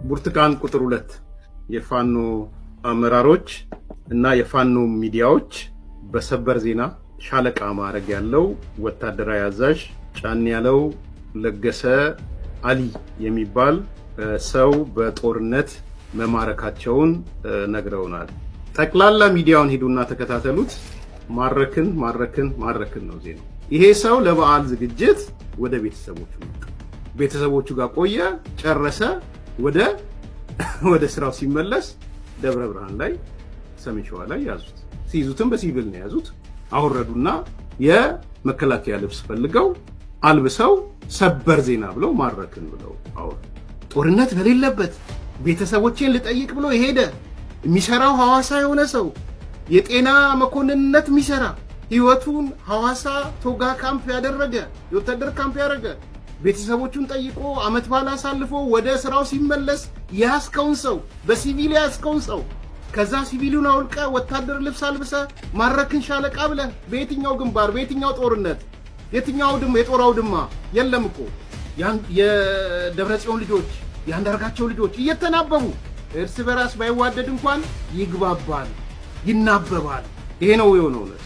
ብርቱካን ቁጥር 2 የፋኖ አመራሮች እና የፋኖ ሚዲያዎች በሰበር ዜና ሻለቃ ማዕረግ ያለው ወታደራዊ አዛዥ ጫን ያለው ለገሰ አሊ የሚባል ሰው በጦርነት መማረካቸውን ነግረውናል። ጠቅላላ ሚዲያውን ሂዱና ተከታተሉት። ማረክን፣ ማረክን፣ ማረክን ነው ዜናው። ይሄ ሰው ለበዓል ዝግጅት ወደ ቤተሰቦቹ መጣ። ቤተሰቦቹ ጋር ቆየ፣ ጨረሰ። ወደ ስራው ሲመለስ ደብረ ብርሃን ላይ፣ ሰሜን ሸዋ ላይ ያዙት። ሲይዙትም በሲቪል ነው የያዙት። አወረዱና የመከላከያ ልብስ ፈልገው አልብሰው ሰበር ዜና ብለው ማረክን ብለው አወሩ። ጦርነት በሌለበት ቤተሰቦቼን ልጠይቅ ብሎ የሄደ፣ የሚሰራው ሐዋሳ የሆነ ሰው፣ የጤና መኮንንነት የሚሰራ፣ ህይወቱን ሐዋሳ ቶጋ ካምፕ ያደረገ፣ የወታደር ካምፕ ያደረገ፣ ቤተሰቦቹን ጠይቆ አመት በዓል አሳልፎ ወደ ስራው ሲመለስ የያዝከውን ሰው፣ በሲቪል የያዝከውን ሰው፣ ከዛ ሲቪሉን አውልቀህ ወታደር ልብስ አልብሰህ ማረክን ሻለቃ ብለህ በየትኛው ግንባር፣ በየትኛው ጦርነት፣ የትኛው አውድማ? የጦር አውድማ የለም እኮ። የደብረ ጽዮን ልጆች፣ የአንዳርጋቸው ልጆች እየተናበቡ፣ እርስ በራስ ባይዋደድ እንኳን ይግባባል፣ ይናበባል። ይሄ ነው የሆነው እውነት።